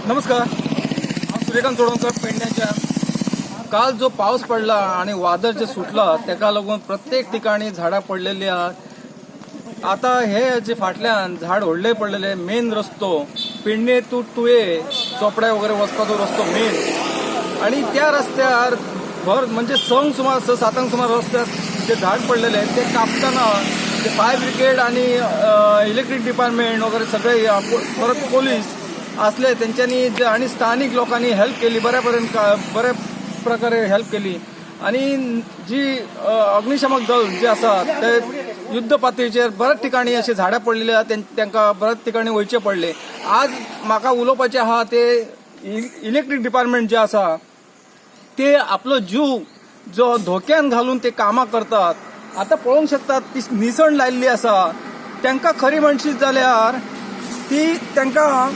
नमस्कार, हांव सूर्यकांत चोडणकर, पेडण्याच्या. काल जो पावस पडला आणि वादळ जे सुटला तेका लागून प्रत्येक ठिकाणी झाडां पडलेली आहात. आता हे जे फाटल्यान झाड व्हडले पडलेले, मेन रस्तो पेडणे टू तुये चोपड्या वगैरे वचपाचो रस्तो मेन, आणि त्या रस्त्यार भर म्हणजे संक सुमार स सातांक सुमार रस्त्यार जे झाड पडलेले ते कापताना ते फायर ब्रिगेड आणि इलेक्ट्रिक डिपार्टमेंट वगैरे सगळे, परत पोलीस असले, त्यांच्यानी जे आणि स्थानिक लोकांनी हेल्प केली, बऱ्यापर्यंत बऱ्या प्रकारे हेल्प केली. आणि जी अग्निशमक दल जे आसा ते युद्ध पातळीचेर बऱ्याच ठिकाणी अशी झाडां पडलेली आहा, तांकां बऱ्याच ठिकाणी वयचे पडले. आज म्हाका उलोवपाचें आहा ते इलेक्ट्रीक डिपार्टमेंट जे आसा ते आपलो जीव जो धोक्यान घालून ते कामां करतात. आता पळोवंक शकतात, ती निसण लायिल्ली आसा. तांकां खरी म्हणशीत जाल्यार ती तांकां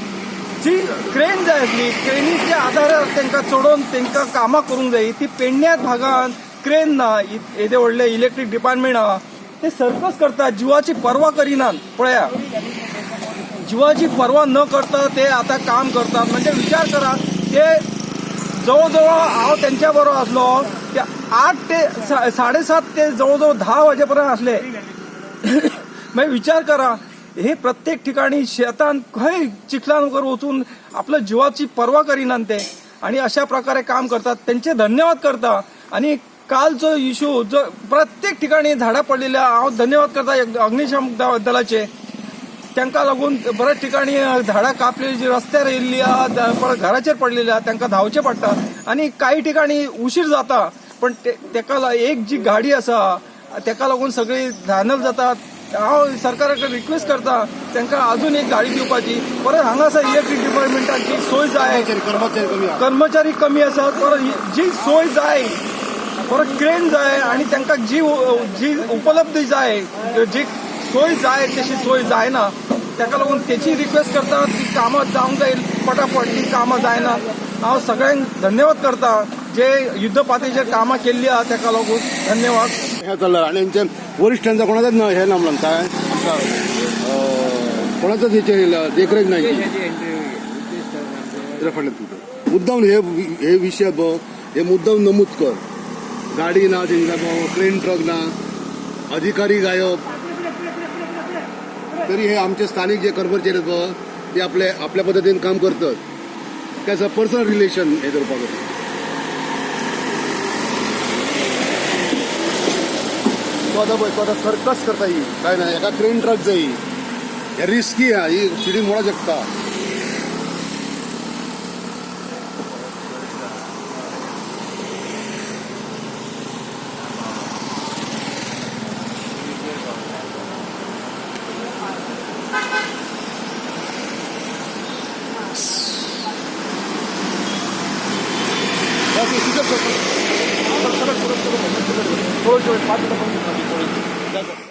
जी क्रेन जाय आसली, क्रेनीच्या आधारार तांकां चडोवन तांकां कामां करूंक जाय. ती पेडण्यात भागान क्रेन ना. येदे व्हडले इलेक्ट्रीक डिपार्टमेंट आहा, ते सर्कस करतात, जिवाची पर्वा करिनात. पळया, जिवाची पर्वा न करता ते आता काम करतात. म्हणजे विचार करा, ते जवळजवळ हांव त्यांच्या बरोबर आसलो ते 8 ते 7:30 ते जवळजवळ 10 वाजेपर्यंत असले. मागीर विचार करा, हे प्रत्येक ठिकाणी शेतान खंय चिखलान वगैरे वचून आपल्या जिवाची पर्वा करिनात ते आणि अशा प्रकारे काम करतात. त्यांचे धन्यवाद करता. आणि काल जो इशू जो प्रत्येक ठिकाणी झाडां पडलेल्या, हांव धन्यवाद करता अग्निशमक दलाचे. तांकां लागून बऱ्याच ठिकाणी झाडां कापलेली जी रस्त्यार येयल्ली आहा, परत घराचेर पडलेली आहा, तांकां धांवचें पडटा आणि काही ठिकाणी उशीर जाता. पण तेका एक जी गाडी आसा तेका लागून सगळी धांदल जातात. हांव सरकारा कडेन रिक्वेस्ट करता, तांकां अजून एक गाडी दिवपाची. परत हांगासर इलेक्ट्रीक डिपार्टमेंटाची सोय जाय. कर्मचारी कमी आहा. कर्मचारी कमी आसात. परत जी सोय जाय, परत क्रेन जाय आणि तांकां जी जी उपलब्ध जाय, जी सोय जाय तशी सोय जायना. ताका लागून तेची रिक्वेस्ट करता, ती कामां जावंक जाय पटापट. ती कामां जायना. हांव सगळ्यांक धन्यवाद करता, जे युद्ध पातळीचेर कामां केल्ली आहा ताका लागून धन्यवाद. हे चल्ला आणि यांच्या वरिष्ठांचा कोणाचाच हे ना म्हणून काय आमचा, कोणाचाच हेचेर देखरेख नाही. फाटल्यान तुझं मुद्दाम हे हे विषय बघ, हे मुद्दाम नमूद कर. गाडी ना तेंका, क्रेन ट्रक ना, अधिकारी गायब, तरी हे आमचे स्थानिक जे कर्मचारी आहेत बघ, ते आपले आपल्या पद्धतीन काम करतात. त्याचं पर्सनल रिलेशन हे करपाक. तो आता पळय, तो आता सर्कस करता ही काय ना, एका क्रेन ट्रक जाई. हे रिस्की हा, ही शिडी मोडा शकता. थोडं 5 मिनिटं.